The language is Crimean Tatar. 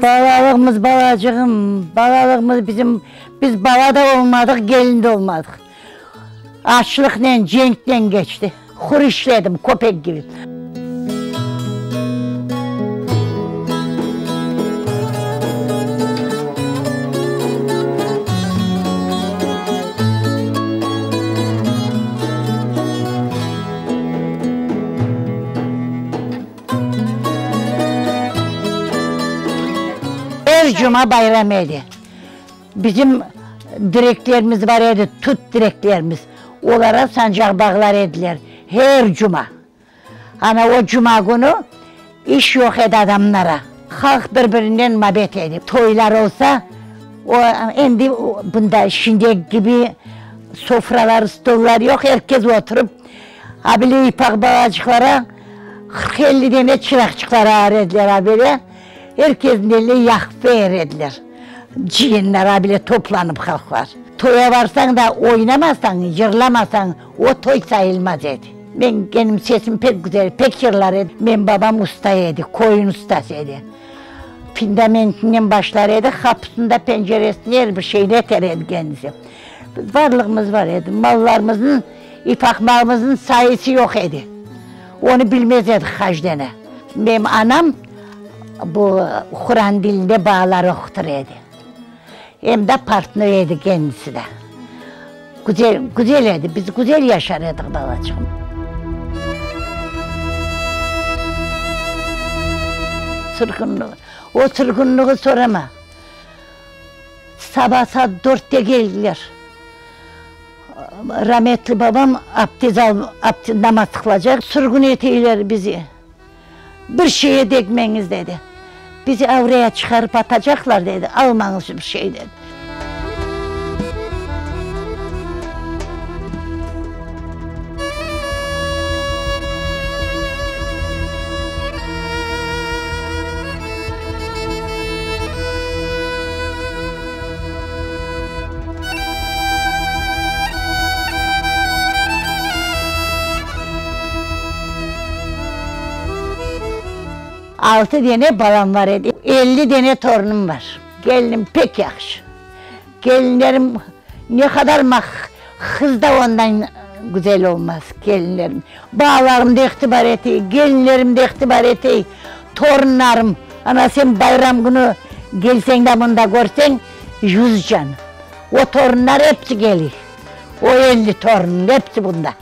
Balalığımız, balacığım, balalığımız bizim, biz bala da olmadıq, gelin de olmadıq. Açlıqnen, cenknen keçti. Hur işledim, köpek kibi. Er cuma bayram edi. Bizim direklerimiz bar edi, tut direklerimiz. Olara sancaq bağlar ediler her cuma. Ana o cuma künü iş yoq edi adamlara. Halq bir-birinen mabet edi. Toylar olsa, o endi bunda şimdiki kibi sofralar, stollar yoq, er kes oturıp, abile ipaq balacıqlara 40-50 dene çıraqçıqlar aar ediler abile. Er kesniñ eline yaqıp berer ediler. Cıyınlar abile toplanıp halqlar. Toya barsañ da oynamasañ, yırlamasañ, o toy sayılmaz edi. Men, menim sesim pek güzel, pek yırlar edim. Menim babam usta edi, koyun ustası edi. Findamentinden başlar edi, qapısında, penceresinde er bir şeyni eter edi kendisi. Varlığımız bar edi, mallarımıznıñ, ipaq malımıznıñ sayısı yoq edi. Onı bilmez edik qaç dene. Menim anam bu Quran dilinde balalar oqutır edi. Em de portnoy edi kendisi de. Güzel, güzel edi, biz güzel yaşar edik balaçığım. Sürgünlik, o sürgünligi sorama. Saba saat dörtte keldiler. Rametli babam abdez al, namaz qılacaq, sürgün eteyler bizi. Bir şeye degmeñiz, dedi. Bizi avraya çıqarıp atacaqlar, dedi, almañız bir şey, dedi. Altı dene balam bar edi, 50 dene torunım bar. Kelinim pek yahşı. Kelinlerim ne qadar maq, qız da ondan güzel olmaz, kelinlerim. Balalarım da itibar etey, kelinlerim de itibar etey, torunlarım. Ana sen bayram künü kelseñ de mında körseñ, yüz can. O torunlar episi keliy. O 50 torunım episi bunda.